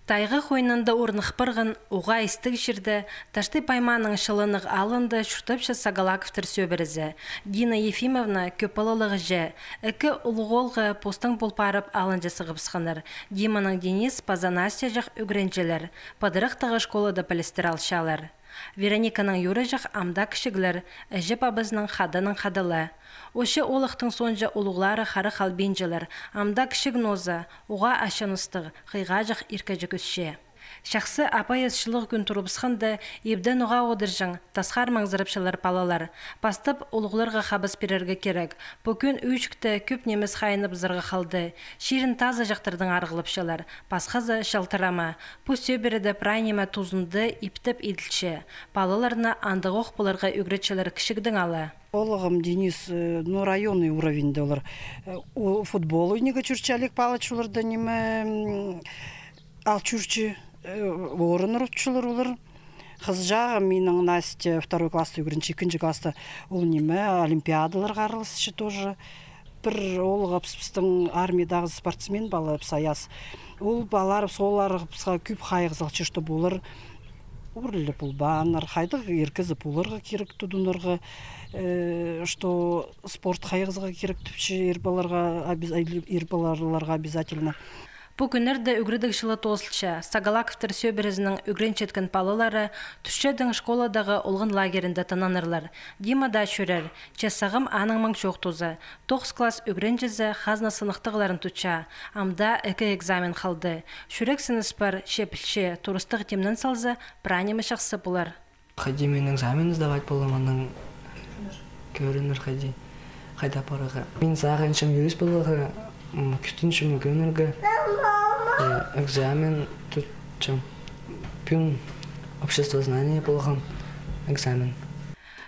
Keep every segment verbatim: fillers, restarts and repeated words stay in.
Тайға хойнында орных парған, уғаа истіг чирде, Таштып аймааның Чыланах аалында чуртапча Сагалаковтар сӧбірезі. Дина Ефимовна кӧп палалығ іҷе, ікі улуғ оолғы постаң пол парып, аалынҷа сығыбысханнар. Диманың Денис паза Настяҷах ӱгренчелер, пыдырахтағы школада пілістер алчалар. Верониканың Юраҷах амды кічіглер, іҷе-пабазының хаданаң хада ла. Очы олахтың соонҷа улуғлары хара халбинчалар, амды кічіг ноза, уғаа ачыныстығ, хыйғаҷах иркеҷек ӧсче. Чахсы апайас чылығ кӱн турыбысханда, ибден уғаа одырҷаң, тасхар маңзырапчалар палалар. Пастап улуғларға хабас пирерге кирек. Пу кӱн ӱчӱкте кӧп нимес хайыныбызарға халды. Чирін тазаҷахтардаң арығлапчалар, пасхазы чалтырама. Пу сӧбіреде прай ниме тузында иптеп иділче. Палаларны андағох поларға ӱгретчелер кічігдең ала. Олығым Денис, э, ну, районный уровеньде олар. Э, у-, футбол ойнирға чӧрче, Олег Павлович оларда ниме, м, ал чӧрче, э, орын ырутчалар олар. Хызыҷағым минің Настя второй класста ӱгренче, ікінҷі класста, ол ниме, олимпиадаларға араласча тоже. Пір оолғабыс пістің армиядағы спортсмен пала, піс аяс. Ол палалар, солар піске кӧп хайығ салча, что олар ӱрлеп полбааннар, хайдағ иркезі поларға кирек тудынарға, э, что спорт хайығызарға кирек тіпче ир палаларға, обяз-, ир палаларға обязательно. Пу кӱннерде ӱгредіг чылы тоозылча. Сагалаковтар сӧбірезінің ӱгренчеткен палалары Турциядаң школадағы олған лагерінде тынанарлар. Дима даа чӧрер, че сағам аның маң чоохтаза. Тоғыс класс ӱгренҷізі хазна сыныхтағларын тутча. Амды ікі экзамен халды. Чӱрексініс пар, че пілче, турыстығ тимнен салза, прай ниме чахсы полар. Хайди мин экзамен сдавать полам, анаң кӧрінер хайди, хайда парарға. Мин сағынчам юрист поларға, м, кӱстенчем ӱгренерге, э, экзамен тутчам. Пӱӱн обществознание полған экзамен.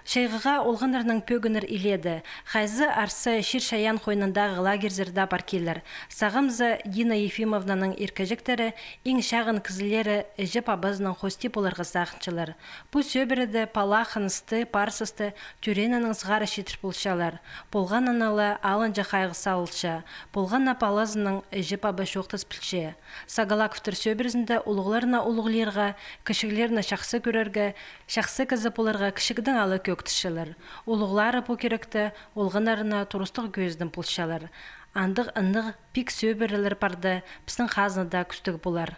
Чайғыға олғаннарның пӧгіннер илееде. Хайзы арса чир-чайаан хойнындағы лагерьзер даа пар килер. Сағам за Дина Ефимовнаның иркеҷектері, иң чағын кізілері іҷе-пабазынаң хости поларға сағынчалар. Пу сӧбіреде пала хынысты, парсысты тӧрееннең сығара читір полчалар. Полған ана ла алынҷа хайығ салылча. Полған на палазынаң іҷе-паба чоохтас пілче. Сагалаковтар сӧбірезінде улуғларны улуғлирға, кічіглерні чахсы кӧрерге, чахсы кізі поларға кічігдең ала кӧӧктірчелер. Улуғлары пу киректе олғаннарына турыстығ кӧзідім полчалар. Андағ ынағ пик сӧбірелер парды, пістің хазнада кӱстіг полар.